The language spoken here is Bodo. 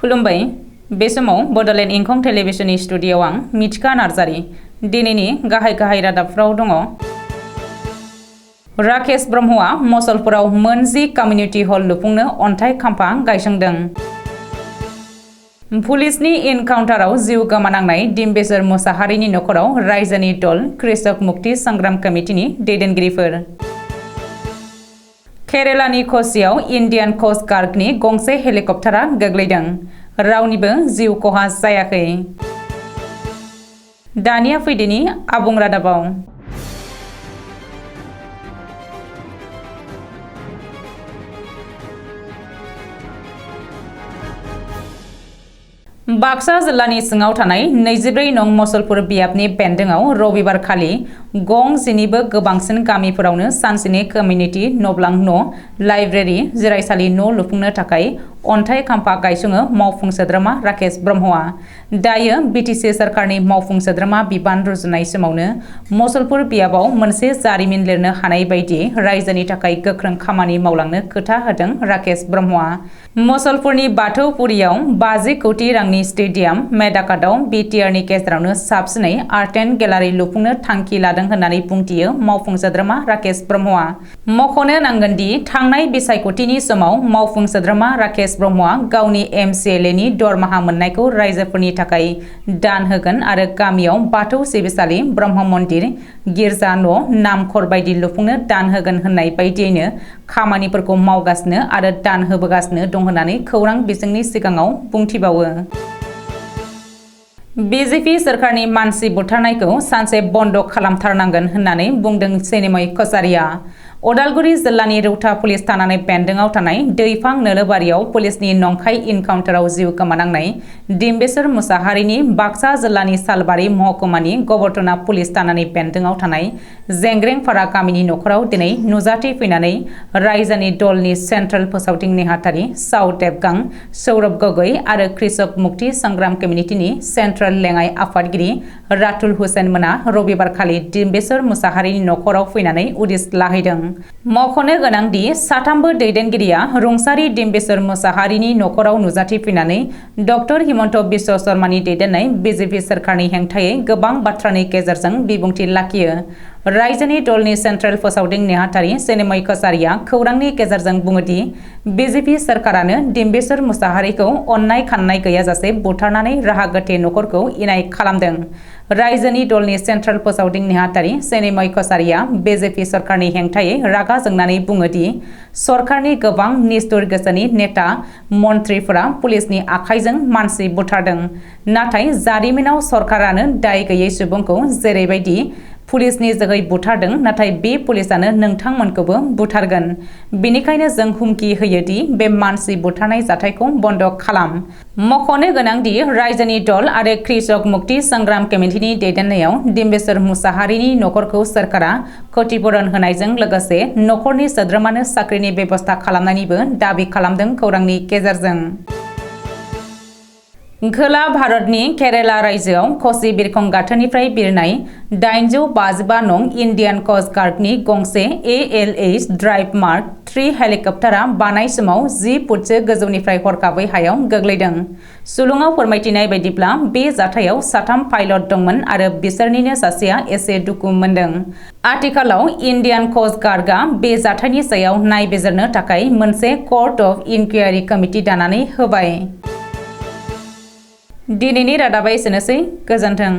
खुलुमबाय बे समाव बडोलेण्ड इंखं टेलिभिजननि स्टुडिय'आव आं मिथिका नार्जारी दिनैनि गाहाय रादाबफ्राव दङ। राकेश ब्रह्मआ मसलपुराव मोनजि कमिउनिटि हल लुफुंनो अन्थाइ खाम्फा गायसंदों। पुलिसनि इनकाउन्टाराव जिउ गोमानांनाय डिम्बेश्वर मुसाहारिनि नखराव रायजोनि दल कृषक मुक्ति संग्राम कमिटिनि दैदेनगिरिफोर। केरेलानि क'चियाव इन्डियान क'स्ट गार्डनि गंसे हेलिकप्टारा गोग्लैदों, रावनिबो जिउ खहा जायाखै। दानिया फैदिनि आबुं रादाबाव। बाक्सा जिल्लानि सिङाव थानाय 24 नं मसलपुर बियाबनि बेन्दोंआव रबिबार खालि गं 10निबो गोबांसिन गामिफोरावनो सानसेनि कमिउनिटि नब्लां न', लाइब्रेरि, जिरायसालि न' लुफुंनो थाखाय अन्थाइ खाम्फा गायसङो मावफुं सोद्रोमा राकेश ब्रह्मआ। दायो बिटिसि सरकारनि मावफुं सोद्रोमा बिबान रुजुनाय समावनो मसलपुर बियाबाव मोनसे जारिमिन लिरनो हानाय बायदि रायजोनि थाखाय गोख्रों खामानि मावलांनो खोथा होदों राकेश ब्रह्मआ। मसलपुरनि बाथौपुरियाव 50 कोटि रांनि स्टेडियाम मेदाकाटआव बिटिआरनि गेजेरावनो साबसिनै आर्ट एन्ड गेलारि लुफुंनो थांखि लादों होननानै बुंथियो मावफुं सोद्रोमा राकेश ब्रह्मआ। मख'नो नांगोनदि थांनाय बिसायख'थिनि समाव मावफुं सोद्रोमा राकेश ब्रह्मआ गावनि एमसिएलएनि दरमाहा मोननायखौ रायजोफोरनि थाखाय दान होगोन आरो गामियाव बाथौ सिबिसालि, ब्रह्म मन्दिर, गिर्जा न', नामखर बायदि लुफुंनो दान होगोन होननाय बायदियैनो खामानिफोरखौ मावगासिनो आरो दान होबोगासिनो दं होननानै खौरां बिजोंनि सिगाङाव बुंथिबावो। बिजेपि सरकारनि मानसि बुथारनायखौ सानसे बन्द खालामथारनांगोन होननानै बुंदों सेनेमै कछारिया। उदालगुरि जिल्लानि रौता पुलिस थानानि बेन्दोंआव थानाय दैफां नोलोबारियाव पुलिसनि नंखाय इनकाउन्टाराव जिउ गोमानांनाय डिम्बेश्वर मुसाहारिनि बाक्सा जिल्लानि सालबारि महकुमानि गबर्तना पुलिस थानानि बेन्दोंआव थानाय जेंग्रेंफारा गामिनि नखराव दिनै नुजाथि फैनानै रायजोनि दलनि सेन्ट्रेल फोसावदिं नेहाथारि साउ देबगां, सौरभ गगৈ आरो कृषक मुक्ति संग्राम कमिटिनि सेन्ट्रेल लेङाइ आफादगिरि रातुल हुसेन मोना रबिबार खालि डिम्बेश्वर मुसाहारिनि नखराव फैनानै उदिस लाहैदों। मख'नो गोनांदि साथामबो दैदेनगिरिया रुंसारि डिम्बेश्वर मुसाहारिनि नखराव नुजाथि फैनानै डक्टर हिमन्त बिश्व शर्मानि दैदेननाय बिजेपि सरकारनि हेंथायै गोबां बाथ्रानि गेजेरजों बिबुंथि लाखियो। रायजोनि दलनि सेन्ट्रेल फोसावदिं नेहाथारि सेनेमै कछारिया खौरांनि गेजेरजों बुङोदि बिजेपि सरकारानो डिम्बेश्वर मुसाहारिखौ अननाय खाननाय गैयाजासे बुथारनानै राहा गोथे नखरखौ इनाय खालामदों। रायजोनि दलनि सेन्ट्रेल फोसावदिं नेहाथारि सेनेमै कछारिया बिजेपि सरकारनि हेंथायै रागा जोंनानै बुङोदि सरकारनि गोबां निष्ठुर गोसोनि नेता मन्थ्रिफोरा पुलिसनि आखाइजों मानसि बुथारदों, नाथाय जारिमिनाव सरकारानो दाय गैयै सुबुंखौ जेरैबायदि पुलिसनि जोहै बुथारदों, नाथाय बे पुलिसानो नोंथांमोनखौबो बुथारगोन। बेनिखायनो जों हुमखि होयोदि बे मानसि बुथारनाय जाथायखौ बन्द खालाम। मख'नो गोनांदि रायजोनि दल आरो कृषक मुक्ति संग्राम कमिटिनि दैदेननायाव डिम्बेश्वर मुसाहारिनि नखरखौ सरकारा क्षतिपूरण होनायजों लोगोसे नखरनि सोद्रोमानो साख्रिनि बेबस्था खालामनायनिबो दाबि खालामदों खौरांनि गेजेरजों। खोला भारतनि केरेला रायजोआव क'चि बिरखं गाथोननिफ्राय बिरनाय 855 नं इन्डियान क'स्ट गार्डनि गंसे ALH ड्राइव मार्क III हेलिकप्टारा बानाय समाव 10 फुटसो गोजौनिफ्राय हरखाबै हायाव गोग्लैदों। सुलुङाव फोरमायथिनाय बायदिब्ला बे जाथायाव 3 पाइलट दंमोन आरो बिसोरनिनो सासेया एसे दुखु मोनदों। आथिखालाव इन्डियान क'स्ट गार्डआ बे जाथायनि सायाव नायबिजिरनो थाखाय मोनसे कर्ट अफ इनकुवेरि कमिटि दानानै होबाय। दिनैनि रादाबा एसेनोसै, गोजोन्थों।